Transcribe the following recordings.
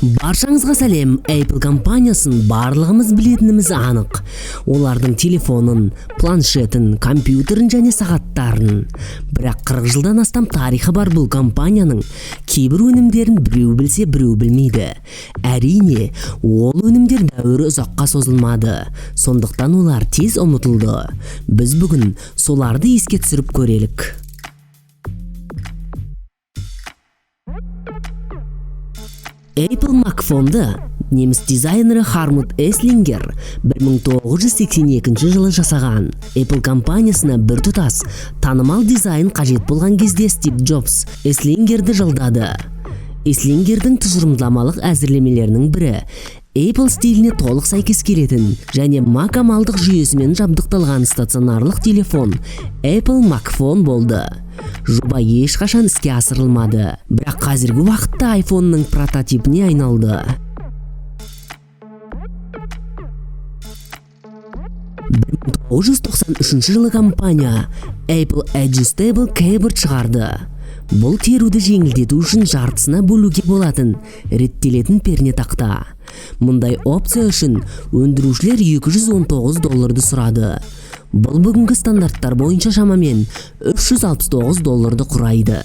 Баршаңызға сәлем. Apple компаниясын барлығымыз білетініміз анық. Олардың телефонын, планшетін, компьютерін және сағаттарын. Бірақ 40 жылдан астам тарихы бар бұл компанияның кейбір өнімдерін біреу білсе, біреу білмейді. Әрине, ол өнімдер дәуірі ұзаққа созылмады. Сондықтан олар тез ұмытылды. Біз бүгін соларды еске түсіріп көрелік. Apple MacPhone-ды неміс дизайнері Хармут Эслингер 1982 жылы жасаған. Apple компаниясына біртұтас танымал дизайн қажет болған кезде Стив Джобс Эслингерді жалдады. Эслингердің тұжырымдамалық әзірлемелерінің бірі Apple стиліне толық сәйкес келетін және Mac амалдық жүйесімен жабдықталған стационарлық телефон Apple MacPhone болды. Жоба ешқашан іске асырылмады, бірақ қазіргі уақытта iPhone'ның прототипіне айналды. 1993 жылы компания Apple Adjustable Keyboard шығарды. Бұл теруді жеңілдету үшін жартысына бөлуге болатын реттелетін пернетақта. Мұндай опция үшін өндірушілер 219 долларды сұрады. Бұл бүгінгі стандарттар бойынша шамамен 369 долларды құрайды.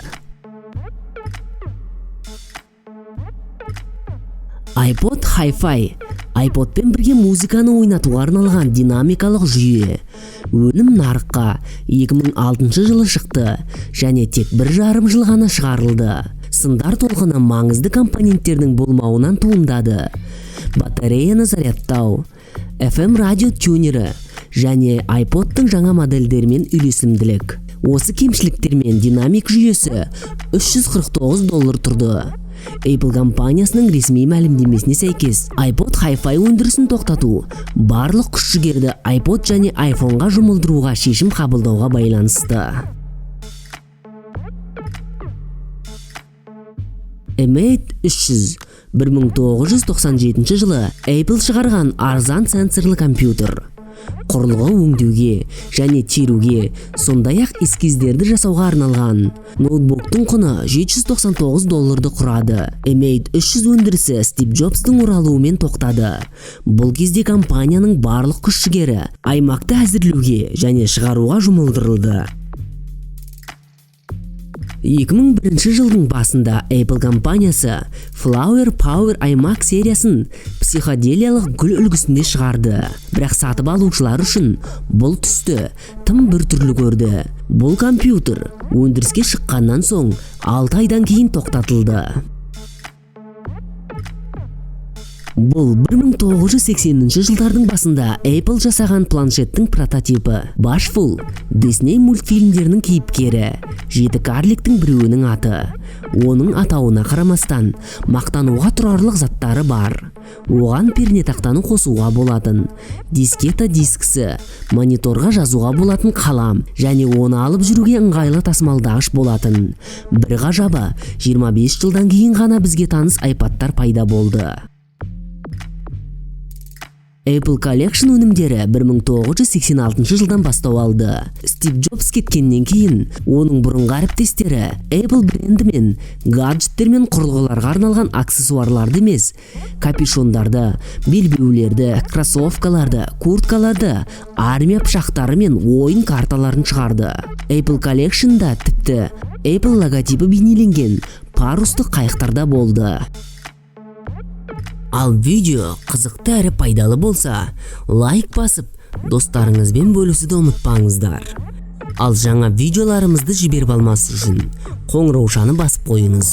iPod Hi-Fi iPodпен бірге музыканы ойнатуға арналған динамикалық жүйе. Өнім нарыққа 2006 жылы шықты және тек 1,5 жыл ғана шығарылды. Сындар толқыны маңызды компоненттердің болмауынан туындады. Батареяны зарядтау, FM радио тюнері және iPodтың жаңа модельдерімен үйлесімділік. Осы кемшіліктермен динамик жүйесі 349 доллар тұрды. Apple компаниясының ресми мәлімдемесіне сәйкес, iPod Hi-Fi өндірісін тоқтату барлық күш-жігерді iPod және iPhoneға жұмылдыруға шешім қабылдауға байланысты. M8 300 1997 жылы Apple шығарған арзан сенсорлы компьютер. Құрылғы өңдеуге және теруге, сондай-ақ эскиздерді жасауға арналған. Ноутбуктың құны 799 долларды құрады. M8 300 өндірісі Стив Джобстың оралуымен тоқтады. Бұл кезде компанияның барлық күш-жігері iMac'ты әзірлеуге және шығаруға жұмылдырылды. 2001 жылдың басында Apple компаниясы Flower Power iMac сериясын психоделиялық гүл үлгісінде шығарды. Бірақ сатып алушылар үшін бұл түсті тым біртүрлі көрді. Бұл компьютер өндіріске шыққаннан соң 6 айдан кейін тоқтатылды. Бұл 1980 жылдардың басында Apple жасаған планшеттің прототипі. Bashful Disney мультфильмдерінің кейіпкері, жеті карликтің біреуінің аты. Оның атауына қарамастан, мақтануға тұрарлық заттары бар. Оған пернетақтаны қосуға болатын, дискета дискісі, мониторға жазуға болатын қалам және оны алып жүруге ыңғайлы тасымалдағыш болатын. Бір ғажабы, 25 жылдан кейін ғана бізге таныс iPadтар пайда болды. Apple Collection өнімдері 1986 жылдан бастау алды. Стив Джобс кеткеннен кейін оның бұрынғы әріптестері Apple брендімен гаджеттер мен құрылғыларға арналған аксессуарларды емес, капюшондарды, белбеулерді, кроссовкаларды, курткаларды, армия пышақтары мен ойын карталарын шығарды. Apple Collection'да тіпті Apple логотипі бейнеленген парусты қайықтарда болды. Ал видео қызықты әрі пайдалы болса, лайк басып, достарыңызбен бөлісуді ұмытпаңыздар. Ал жаңа видеоларымызды жіберіп алмас үшін қоңыраушаны басып қойыңыз.